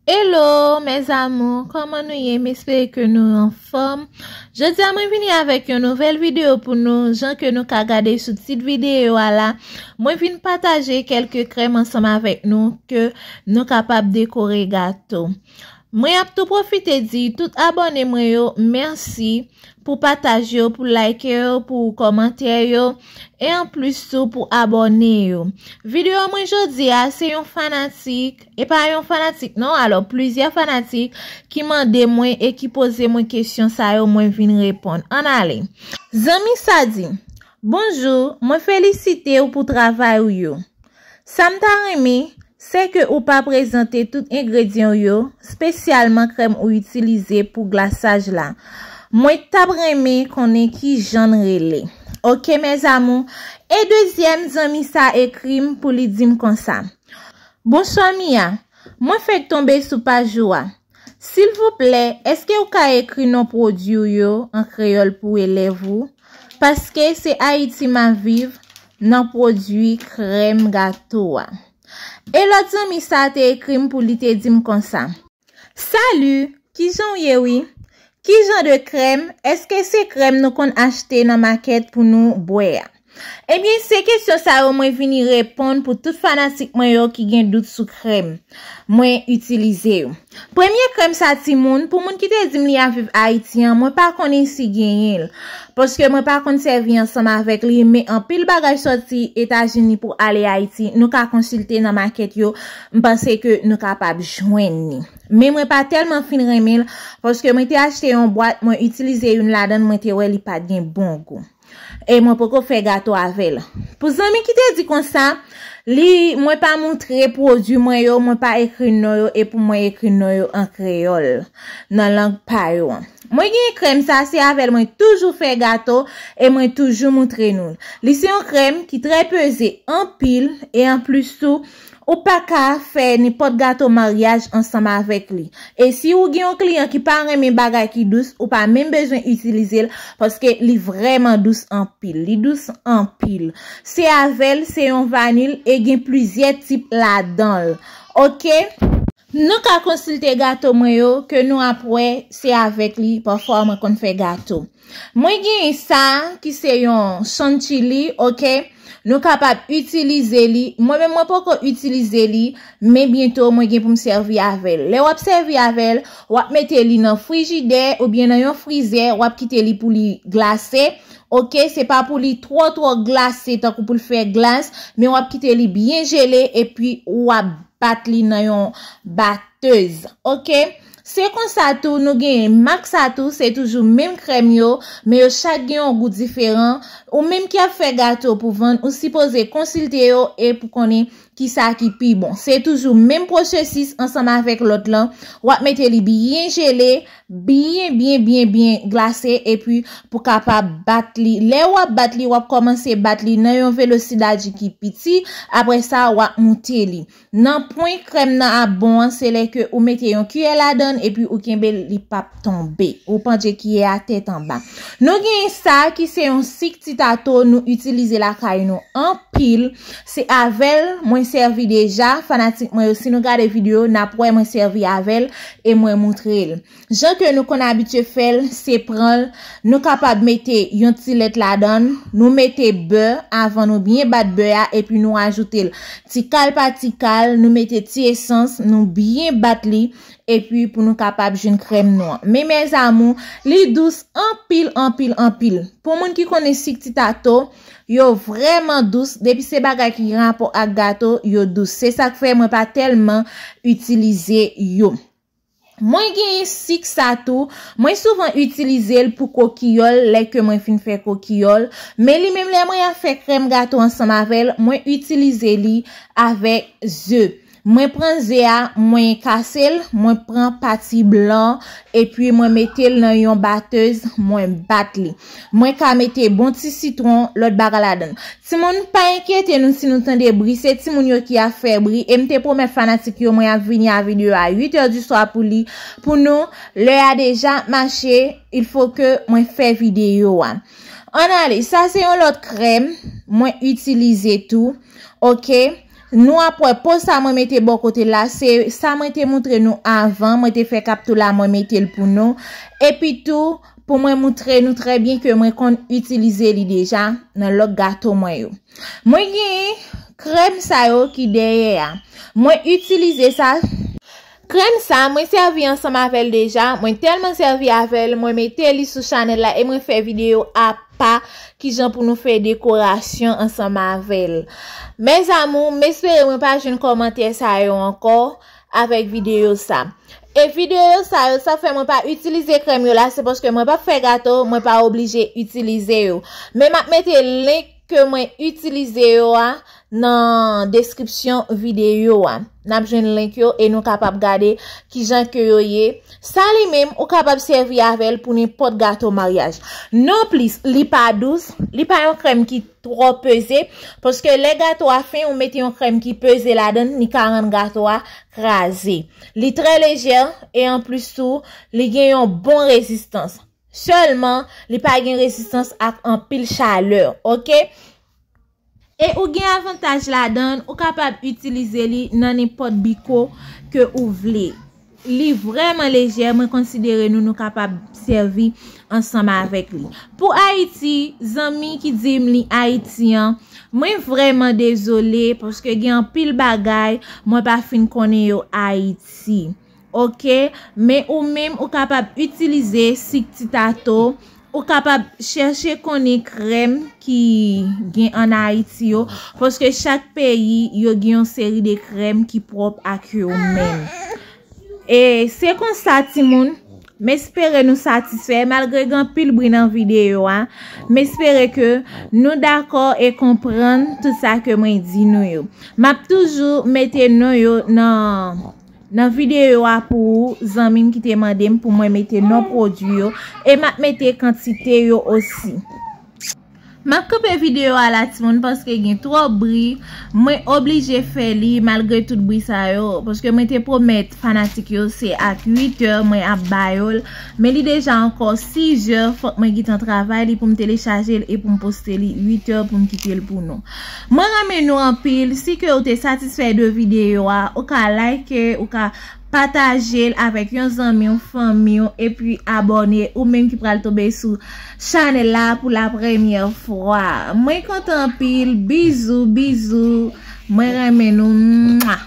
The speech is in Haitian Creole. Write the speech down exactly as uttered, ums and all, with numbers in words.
Hello mes amours, kòman nou ye? M espere ke nou anfòm. Jodi a mwen vini avèk yon nouvèl videyo pou nou. Jan ke nou ka gade sou tit videyo a la, mwen vin pataje kèlke krèm ansanm avèk nou ke nou kapab dekore gato. Mwen ap tou pwofite di tout abòne mwen yo mèsi pou pataj yo, pou like yo, pou kòmantè yo, e anplis tou pou abòne yo. Videyo mwen jodi a se yon fanatik, e pa yon fanatik non, alò plizyè fanatik ki mande mwen e ki poze mwen kesyon sa yo, mwen vin reponn. Ann ale. Zanmi sa di, bonjou, mwen felisite w pou travay ou yo. Sa m ta renmen, se ke ou pa prezante tout engredyan w yo, spesyalman krèm ou itilize pou glasaj la. Mwen t ap renmen konnen ki jan l rele. Oke mes amours. E dezyèm zanmi sa ekri m pou li di m konsa. Bonswa Mia, mwen fèk tonbe sou paj ou a. Silvouplè, èske ou ka ekri non pwodui w yo an kreyòl pou elèv ou? Paske se Ayiti m ap viv nan pwodui krèm gato a. E lòt zanmi sa te ekri m pou li te di m konsa. Salut, kijan w ye wi? Ki jan de krèm? Èske se krèm nou konn achte nan makèt pou nou bwè a? Ebyen, se kesyon sa yo mwen vini reponn pou tout fanatik mwen yo ki gen dout sou krèm mwen itilize yo. Premye krèm sa timoun, pou moun ki te di m li ap viv Ayiti an, mwen pa konnen si genyen l. Paske mwen pa konn sèvi ansanm avèk li, men anpil bagay sòti Etazini pou ale Ayiti, nou ka konsilte nan makèt yo, m panse ke nou kapab jwenn li. Men mwen pa tèlman fin renmen l, paske mwen te achte yon bwat, mwen itilize youn ladan l, mwen te wè li pa t gen bon gou. E mwen poko fè gato avè l. Pou zanmi ki te di konsa, li, mwen pa moutre pwodui mwen yo, mwen pa ekri non yo, e pou mwen ekri non yo an kreyòl, nan lang pa yo an. Mwen gen krèm sa, se avè l mwen toujou fè gato, e mwen toujou moutre nou l. Li se yon krèm ki trè peze anpil, e anplis tou, ou pa ka fè nenpòt gato maryaj ansanm avèk li. E si ou gen yon kliyan ki pa renmen bagay ki dous, ou pa menm bezwen itilize l, paske li vrèman dous anpil. Li dous anpil. Se avè l, se yon vanil e gen plizyè tip ladan l. Oke? Nou ka konsilte gato mwen yo, ke nou ap wè se avèk li, pafwa mwen konn fè gato. Mwen gen sa ki se yon chantilly, oke? Nou kapab itilize li. Mwen menm mwen poko itilize li, men byento mwen gen pou m sèvi avè l. Lè w ap sèvi avè l, w ap mete li nan frijidè oubyen nan yon frizè, w ap kite li pou li glase. Oke, se pa pou li twò twò glase tankou pou l fè glas, men w ap kite li byen jele epi w ap bat li nan yon batèz. Oke? Se konsa tou nou genyen mak sa tou, se toujou menm krèm yo, men yo chak gen yon gou diferan. Ou menm ki ap fè gato pou vann, ou sipoze konsilte yo e pou konnen kisa ki pi bon. Se toujou menm pwosesis ansanm avèk lòt lan. W ap mete li byen jele, byen, byen, byen, byen glase, epi pou kapab bat li. Lè w ap bat li, w ap kòmanse bat li nan yon velosidad ki piti, apre sa, w ap moute li. Nan pwen krèm nan ap bon an, se lè ke ou mete yon kiyè ladan l epi ou kenbe l, li p ap tonbe. Ou pandje kiyè a tèt anba. Nou gen sa ki se yon sik titato, nou itilize lakay nou anpil. Se avè l mwen sèvi deja, fanatik mwen yo, si nou gade videyo, n ap wè mwen sèvi avè l e mwen moutre l. Jan ke nou konn abitye fè l, se pran l, nou kapab mete yon ti lèt ladan l, nou mete bè avan, nou byen bat bè a, epi nou ajoute l ti kal pa ti kal, nou mete ti esans, nou byen bat li, epi pou nou kapab jwenn krèm nou an. Men mes amours, li dous anpil, anpil, anpil. Pou moun ki konnen sik titato, yo vrèman dous. Depi se bagay ki gen rapò ak gato, yo dous. Se sa k fè mwen pa tèlman itilize yo. Mwen gen sik sa tou, mwen souvan itilize l pou kokiyòl, lè ke mwen fin fè kokiyòl, men li menm lè mwen ap fè krèm gato ansanm avè l, mwen itilize li avèk ze. Mwen pran ze a, mwen kase l, mwen pran pati blan, epi mwen mete l nan yon batèz, mwen bat li. Mwen ka mete bon ti sitwon, lòt bagay ladan l. Timoun, pa enkyete nou si nou tande bri, se timoun yo ki ap fè bri, e m te pwomèt fanatik yo mwen ap vini a videyo a uit è di swa pou li, pou nou, lè a deja mache, il fo ke mwen fè videyo a. Ann ale, sa se yon lòt krèm mwen itilize tou, oke? Nou ap wè po sa mwen mete bò kote la, se sa mwen te moutre nou avan, mwen te fè kaptou la, mwen mete l pou nou. Epi tou, pou mwen moutre nou trè byen ke mwen konn itilize li deja nan lòt gato mwen yo. Mwen gen krèm sa yo ki dèyè a. Mwen itilize sa. Krèm sa, mwen sèvi ansanm avè l deja. Mwen tèlman sèvi avè l, mwen mete li sou chanèl la e mwen fè videyo apa kijan pou nou fè dekorasyon ansanm avè l. Mes amours, m espere mwen pa jwenn kòmantè sa yo ankò avèk videyo sa. E videyo sa yo, sa fè mwen pa itilize krèm yo la, se paske mwen pa fè gato, mwen pa oblije itilize yo. Men m ap mete link ke mwen itilize yo a nan deskripsyon videyo a. N ap jwenn link yo e nou kapab gade kijan ke yo ye. Sa li menm, ou kapab sèvi avè l pou nenpòt gato maryaj. Non plis, li pa dous, li pa yon krèm ki twò peze, paske lè gato a fen, ou mete yon krèm ki peze ladan l, li ka rann gato a kraze. Li trè lejè e anplis tou, li gen yon bon rezistans. Sèlman, li pa gen rezistans ak anpil chalè, oke? E ou gen avantaj ladan l, ou kapab itilize li nan nenpòt biko ke ou vle. Li vrèman lejè, mwen konsidere nou, nou kapab sèvi ansanm avèk li. Pou Ayiti, zanmi ki di m li Ayiti an, mwen vrèman dezole, paske gen anpil bagay mwen pa fin konnen yo Ayiti. Oke, men ou menm ou kapab itilize sik titato, ou kapab chèche konnen krèm ki gen ann Ayiti yo, paske chak peyi yo gen yon seri de krèm ki pwòp ak yo menm. E se konsa, timoun, m espere nou satisfè, malgre gen anpil bri nan videyo a, m espere ke nou dakò e konprann tout sa ke mwen di nou yo. M ap toujou mete non yo nan, nan videyo a pou ou, zanmi m ki te mande m pou mwen mete non pwodui yo, e m ap mete kantite yo osi. M ap kanpe videyo a la, timoun, paske gen twòp bri. Mwen oblije fè li malgre tout bri sa yo, paske mwen te pwomèt fanatik yo se ak uit è mwen ap ba yo l, men li deja ankò sis è, fòk mwen gentan travay li pou m telechaje l e pou m poste li uit è pou m kite l pou nou. Mwen renmen nou anpil, si ke ou te satisfè de videyo a, ou ka like, ou ka pataje l avèk yon zanmi w, fanmi w, epi abòne, ou menm ki pral tonbe sou chanèl la pou la premyè fwa. Mwen kontan anpil, bizou, bizou, mwen renmen nou. Mwa.